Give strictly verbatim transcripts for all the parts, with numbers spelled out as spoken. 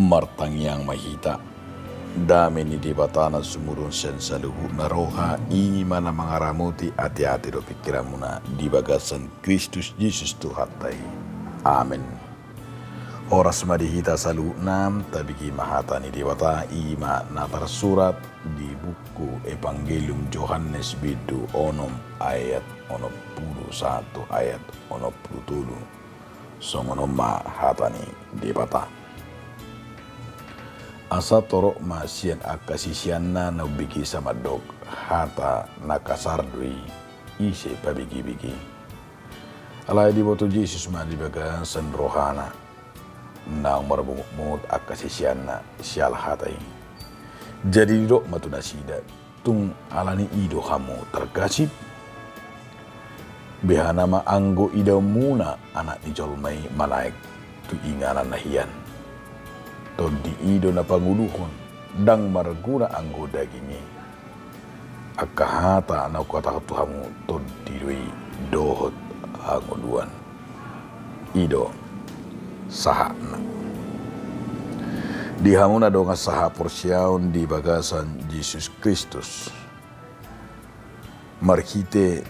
Martangiang ma hita. Dame ni Debata na sumurung sian saluhutna roha, i ma na mangaramoti ateate dohot pingkiranmuna di bagasan Kristus Jesus Tuhanta i. Amen. Horas ma di hita saluhutna, tabege ma hata ni Debata, i ma na tarsurat di buku Evangelium Johannes bindu onom ayat onom pulu sahat tu ayat onom pulu tolu. Songon on ma hata ni Debata. Asa torop ma sian angka siseanna na umbegesa mandok, hata na kasar do i, ise pabege-bege. Alai diboto Jesus ma di bagasan rohana naung marbungut-bungut angka siseanna siala hata i. Jadi didok ma tu nasida, tung ala ni i do hamu targasip? Behana ma anggo idaonmuna Anak ni jolma i manaek tu inganan na hian. Tondi i do na pangoluhon, ndang marguna anggo daging i. Angka hata na huhatahon tu hamu tondi do i dohot hangoluan. I do sahatna. Di hamu na dongan sahaporseaon di bagasan Jesus Kristus. Marhite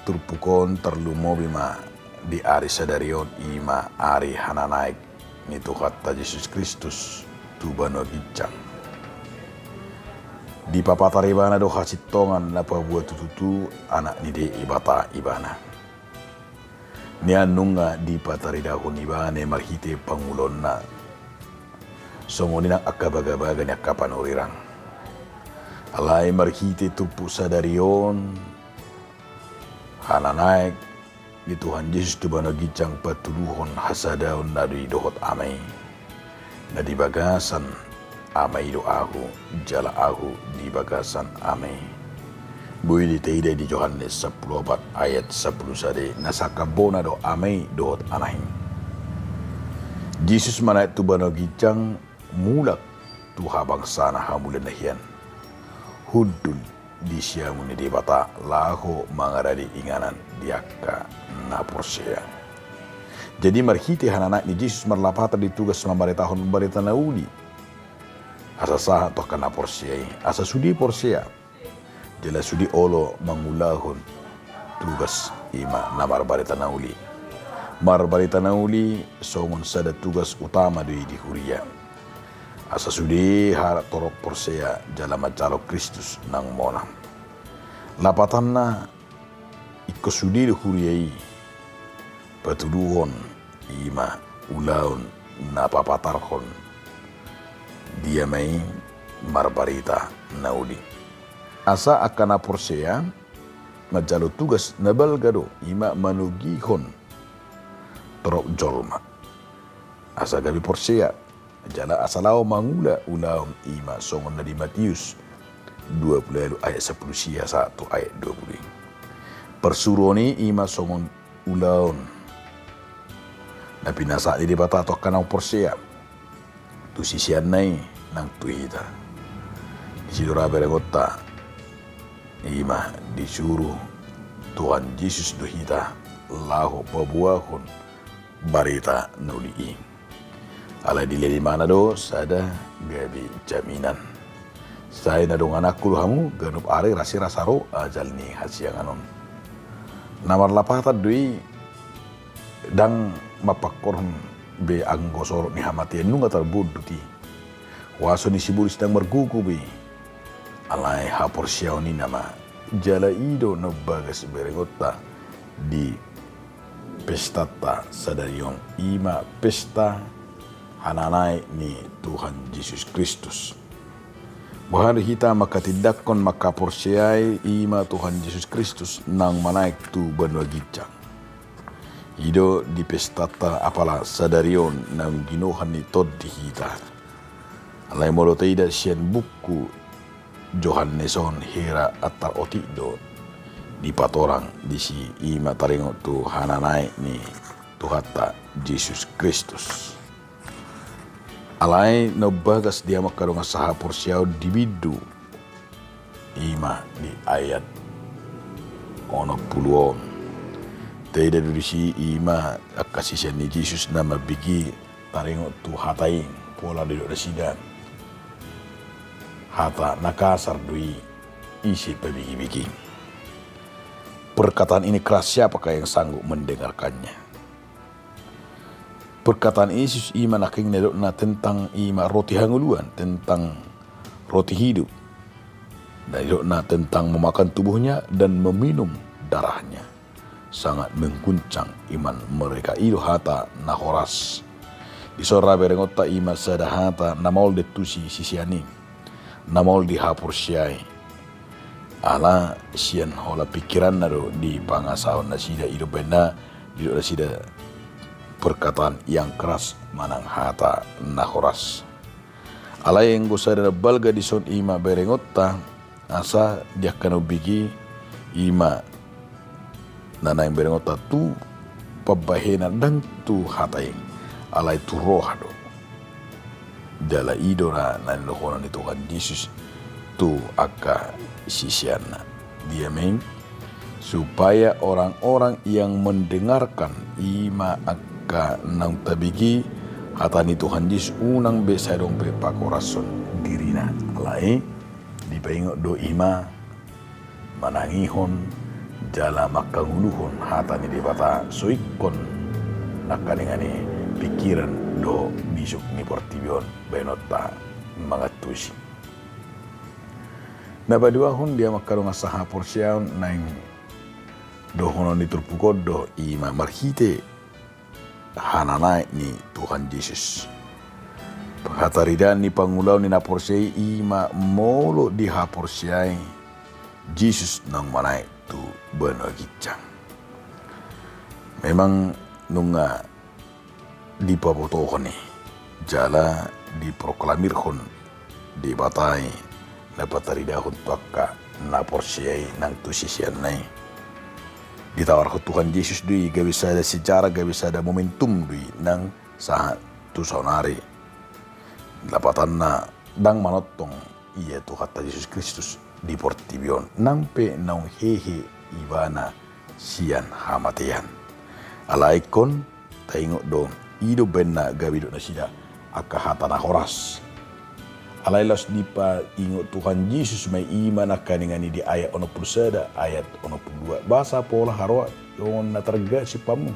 turpuk on tarlumobi ma di ari sadari on, i ma ari hananaek ni Tuhanta Jesus Kristus tu banua ginjang. Dipapatar ibana do hasintongan na paboa tutu Anak ni Debata ibana. Nian nunga dipataridahon ibana marhite pangulaonna. Songon i nang angka bagabaga ni angka panurirang. Alai marhite turpuk sadari on, hananaek ni Tuhan Jesus tu banua ginjang patuduhon hasadaonna do i dohot Ama i. Na di bagasan Ama i do ahu, jala ahu di bagasan Ama i. Boi ditaida di Johannes sampulu opat ayat sampulu sada i, na sangkambona do Ama i dohot Anak i. Jesus manaek tu banua ginjang mulak tu habangsana hamulian na hian. Hundul di siamun ni Debata laho mangarade inganan di angka na porsea. Jadi marhite hananaek ni Jesus marlapatan di tugas mambaritahon barita na uli. Asa sahat tu angka na porsea i, asa sude porsea. Jala sude olo mangulahon tugas i ma na marbarita na uli. Marbarita na uli songon sada tugas utama do i di huria. Asa sude halak torop porsea jala manjalo Kristus naung monang. Lapatanna, ingkon sude do huria i patuduhon i ma ulaon na papatarhon di Ama i marbarita na uli. Asa angka na porsea manjalo tugas na balga do, i ma manogihon torop jolma asa gabe porsea. Jala asa laho mangula ulaon i ma songon na di Matius dua pulu ualu ayat sampulu sia sahat tu ayat dua pulu i. Parsuruon i i ma songon ulaon na pinasahat ni Debata tu angka na porsea, tu siseanna i nang tu hita. Disi do ra berengonta, i ma disuru Tuhan Jesus do hita laho paboahon barita na uli i. Alai dilehon ibana do sada gabe jaminan. Sai na dongananku do hamu, ganup ari rasirasa ro ajal ni hasiangan on. Na marlapatan do i, ndang mapangkorhon be anggo sorop ni hamatean, nunga tarbondut i. Huaso ni sibolis ndang margogo be. Alai haporseaon i nama, jala i do na umbagas berengonta di pestanta sadari on, i ma pesta hananaek ni Tuhan Jesus Kristus. Boha do hita manghatindanghon, manghaporseai i ma Tuhan Jesus Kristus naung manaek tu banua ginjang. I do di pestanta apala sadari on naung ginohan ni tondi hita. Alai molo taida sian buku Johannes on, hira antar otik do dipatorang disi, i ma taringot tu hananaek ni Tuhanta Jesus Kristus. Alai na umbagas di hamu angka dongan sahaporseaon di bindu i ma di ayat onom pulu on. Taida do disi i ma angka sisean ni Jesus na mambege taringot tu hata i. pola didok nasida hata na kasar do i, ise pabegibegi. Perkataan ini keras, siapakah yang sanggup mendengarkannya? Perkataan Yesus i ma nangkin na didokna tentang i ma roti hangoluan, tentang roti hidup. Na didokna tentang memakan tubuhnya dan meminum darahnya sangat mengguncang iman mereka. I do hata na horas. Dison ra berengonta i ma sada hata na maol do tusi sisean i, na maol dihaporseai. Ala sian holan pikiranna do dipangasahon nasida, i do umbahen na didok nasida perkataan yang keras manang hata na horas. Alai anggo sada na balga dison i ma berengonta, asa di angka na umbege i ma na naeng berengonta tu pambahenan, ndang tu hata i, alai tu roha do. Jala i do ra na nidohonon ni Tuhan Jesus tu angka siseanna. Dia ma i? Supaya orang-orang yang mendengarkan, i ma angka naung tabege hata ni Tuhan Jesus, unang be sai adong be pangorashon dirina. Alai dipaingot do i ma manangihon jala manghangoluhon hata ni Debata, so ingkon nangkaningan i pikiran dohot bisuk ni portibi on baenonta mangantusi. Na paduahon, di hamu angka dongan sahaporseaon, naeng dohonon ni turpuk on do i ma marhite hananaek ni Tuhan Jesus. Hataridaan ni pangulaon ni na porsea i ma molo dihaporseai Jesus naung manaek tu banua ginjang. Memang nunga dipabotohon i jala diproklamirhon Debata i na pataridahon tu angka na porsea i nang tu siseanna i. Ditawarhon Tuhan Jesus do i gabe sada sejarah, gabe sada momentum do i nang sahat tu saonari. Lapatanna, ndang manongtong ia Tuhanta Jesus Kristus di portibi on, nang pe naung hehe ibana sian hamatean. Alai ingkon taingot do, i do umbahen na gabe didok nasida angka hata na horas. Alai laos dipaingot Tuhan Jesus ma i, i ma nangkaningan i di ayat onom pulu sada, ayat onom pulu dua. Boasa pola haroa songon na targasip hamu?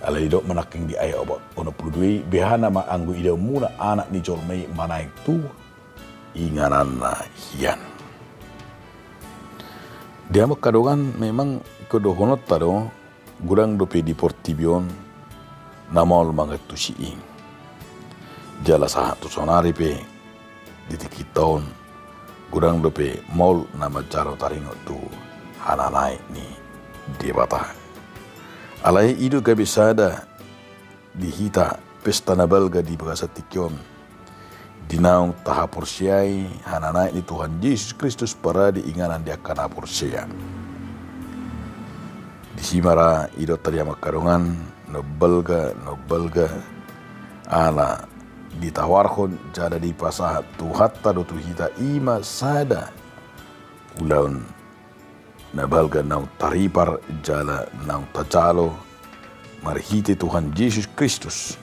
Alai didok ma nangkin di ayat opat, onom pulu dua i, beha nama anggo idaonmuna Anak ni jolma i manaek tu ingananna hian. Di hamu angka dongan, memang ingkon dohononta do, godang dope di portibi on na maol mangantusi i. Jala sahat tu saonari pe di tingkinta on, godang dope maol na manjalo taringot tu hananaek ni Debata. Alai i do gabe sada di hita pesta na balga di bagasan tingki on, di naung tahaporseai hananaek ni Tuhan Jesus Kristus parade inganan di angka na porsea. Disi ma ra didok tadi, hamu angka dongan, na balga, na balga, ala ditawarhon jala dipasahat Tuhanta do tu hita, i ma sada ulaon na balga naung taripar jala naung tajalo marhite Tuhan Jesus Kristus,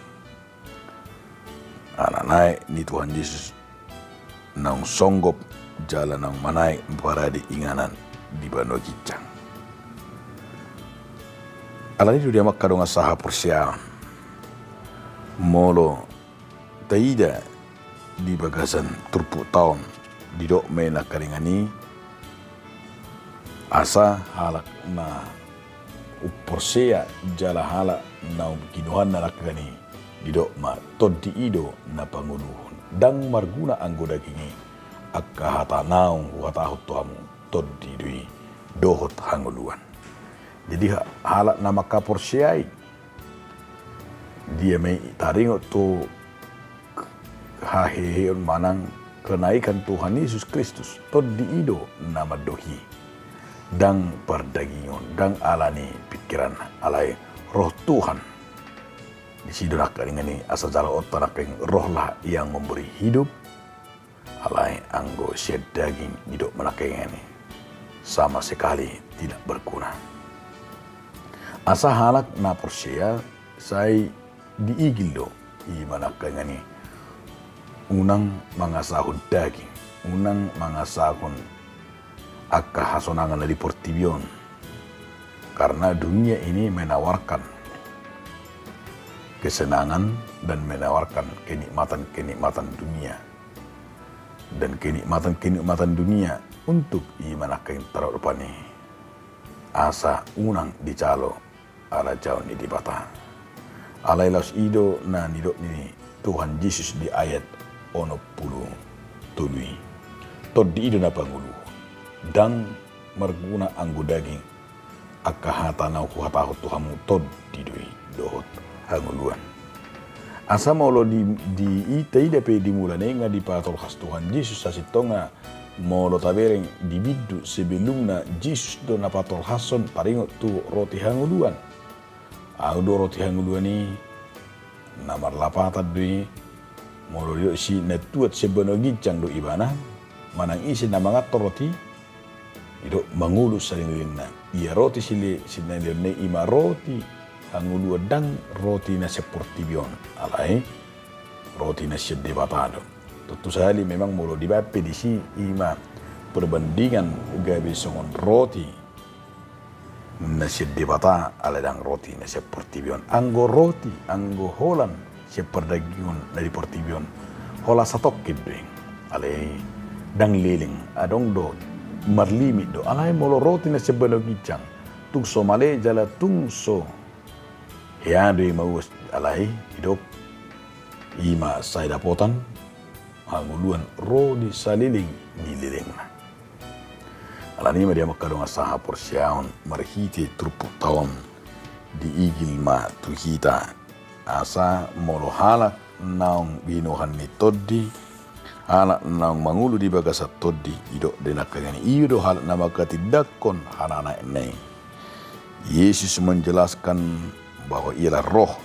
hananaek ni Tuhan Jesus naung songgop jala naung manaek parade inganan di banua ginjang. Alani i do, di hamu angka dongan sahaporseaon, molo taida di bagasan turpukta on, didok ma i nangkaningan i, asa halak na umporsea jala halak naung ginuhanna nangkaningan i, didok ma, tondi i do na pangoluhon. Ndang marguna anggo daging i, angka hata naung huhatahon tu hamu, tondi do i dohot hangoluan. Jadi ha-, halak na mangkaporseai, dia ma i taringot tu haheheon manang kenaikan Tuhan Yesus Kristus, tondi i do na mandok i. Ndang pardagingon, ndang ala ni pikiran, alai Roh Tuhan. Disi do nangkaningan i asa jaloonta nangkin, Rohlah yang memberi hidup. Alai anggo sian daging, didok ma nangkaningan i, sama sekali tidak berguna. Asa halak na porsea sai diigil do, i ma nangkaningan i, unang mangasahon daging, unang mangasahon angka hasonangan na di portibi on. Karena dunia ini menawarkan kesenangan dan menawarkan kenikmatan-kenikmatan dunia dan kenikmatan-kenikmatan dunia untuk i ma nangkin tarup pan i. Asa unang dijalo harajaon ni Debata. Alai laos i do na nidok ni Tuhan Jesus di ayat onom pulu tolu i. Tondi i do na pangulu. Ndang marguna anggo daging. Angka hata na huhatahon tu hamu tondi do i dohot hangoluan. Asa molo di, di ita ida pe di mula na i nga dipatolhas Tuhan Jesus, sasintongna molo tabereng di bindu sebelumna Jesus do na patolhashon taringot tu roti hangoluan. Au do roti hangoluan i, na marlapatan do i, molo didok si na tuat sian banua ginjang do ibana, manang ise na mangan roti i, didok mangolu salelengna. Ia roti sile-, salelengna i ma roti hangoluan, ndang roti na sian portibi on. Alai roti na sian Debata do. Tontu sahali memang molo dibaen pe disi i ma perbandingan gabe songon roti na sian Debata, alai ndang roti na sian portibi on. Anggo roti, anggo holan sian pardagingon na di portibi on, holan satongkin do i. Alai ndang leleng, adong do, marlimit do. Alai molo roti na sian banua ginjang, tung so male jala tung so hea do i mauas, alai didok i ma sai dapotan hangoluan ro di saleleng ni lelengna. Alani i ma di hamu angka dongan sahaporseaon, marhite turpukta on diigil ma tu hita, asa molo halak naung binohan ni tondi, halak naung mangolu di bagasan tondi, didok do nangkaningan i, i do halak na manghatindanghon hananaekna i. Yesus menjelaskan bahwa Ialah Roh,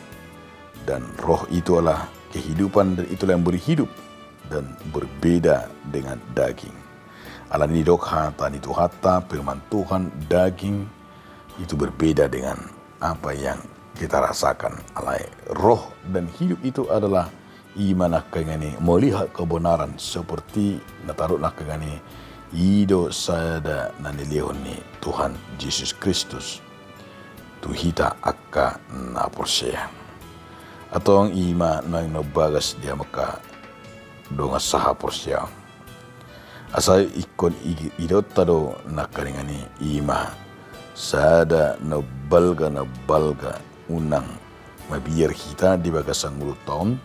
dan Roh itu adalah kehidupan, dan itulah yang beri hidup dan berbeda dengan daging. Alani i didok hata ni Tuhanta, firman Tuhan, daging itu berbeda dengan apa yang kita rasakan. Alai roh dan hidup itu adalah i ma nangkaningan i melihat kebenaran seperti na tadok nangkaningan i, i do sada na nilehon ni Tuhan Jesus Kristus tu hita angka na porsea. Antong i ma naeng na umbagas di hamu angka dongan sahaporseaon. Asa ingkon i-, idaonta do nangkaningan i, i ma sada na balga, na balga, unang mabiar hita di bagasan ngolunta on,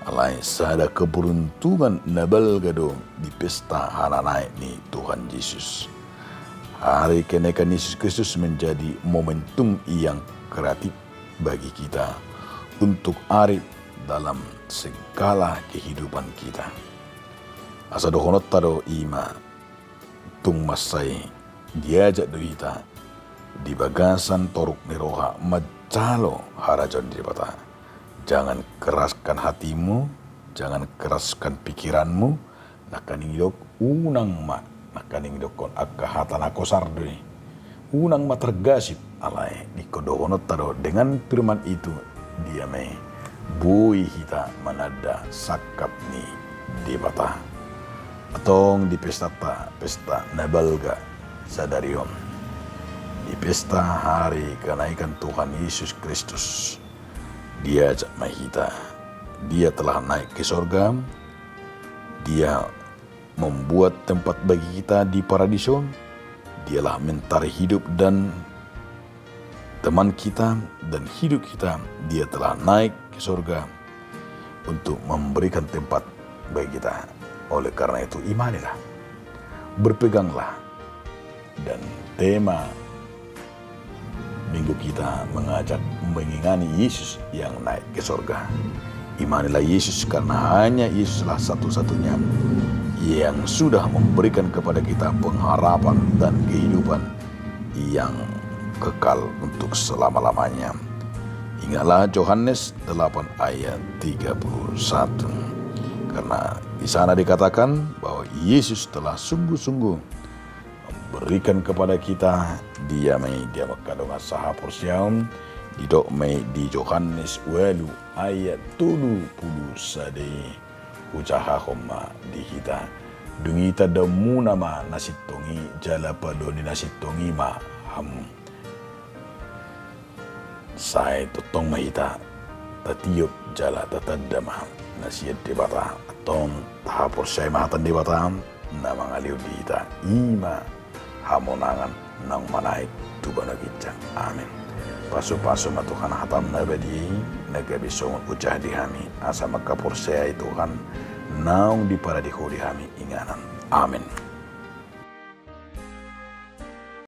alai sada keberuntungan na balga do di pesta hananaek ni Tuhan Jesus. Hari kenaikan Yesus Kristus menjadi momentum yang kreatif bagi kita untuk arif dalam segala kehidupan kita. Asa dohononta do i ma, tung mansai diajak do hita di bagasan toruk ni roha manjalo harajaon ni Debata. Jangan keraskan hatimu, jangan keraskan pikiranmu, nangkaning didok unang ma, nangkaning didokkon angka hata na kosar do i. Unang ma targasip, alai ingkon dohononta do dengan firman itu, dia ma i boi hita mananda sangkap ni Debata. Antong di pestanta, pesta na balga sadari on, di pesta hari kenaikan Tuhan Yesus Kristus, diajak ma hita. Dia telah naik ke sorga, Dia membuat tempat bagi kita di paradiso. Dialah mentari hidup dan teman kita dan hidup kita. Dia telah naik ke sorga untuk memberikan tempat bagi kita. Oleh karena itu, imanilah, berpeganglah. Dan tema minggu kita mengajak mengingani Yesus yang naik ke sorga. Imanilah Yesus, karena hanya Yesuslah satu-satunya yang sudah memberikan kepada kita pengharapan dan kehidupan yang kekal untuk selama-lamanya. Ingatlah Yohanes delapan ayat tiga puluh satu. Karena di sana dikatakan bahwa Yesus telah sungguh-sungguh memberikan kepada kita, dia ma i di hamu angka dongan sahaporseaon, didok ma i di Yohanes ualu ayat tolu pulu sada i. Hujahahon ma di hita. Dung i tandaonmuna ma na sintong i, jala paluaon ni na sintong i ma hamu. Sai tongtong ma hita tatiop jala tatanda ma na sian Debata. Antong tahaporseai ma hata ni Debata na mangalehon di hita, i ma hamonangan naung manaek tu banua ginjang. Amen. Pasupasu ma Tuhan hataM na badia i na gabe songon ojahan di hami, asa mangkaporseai Tuhan naung diparade Ho di hami inganan. Amen.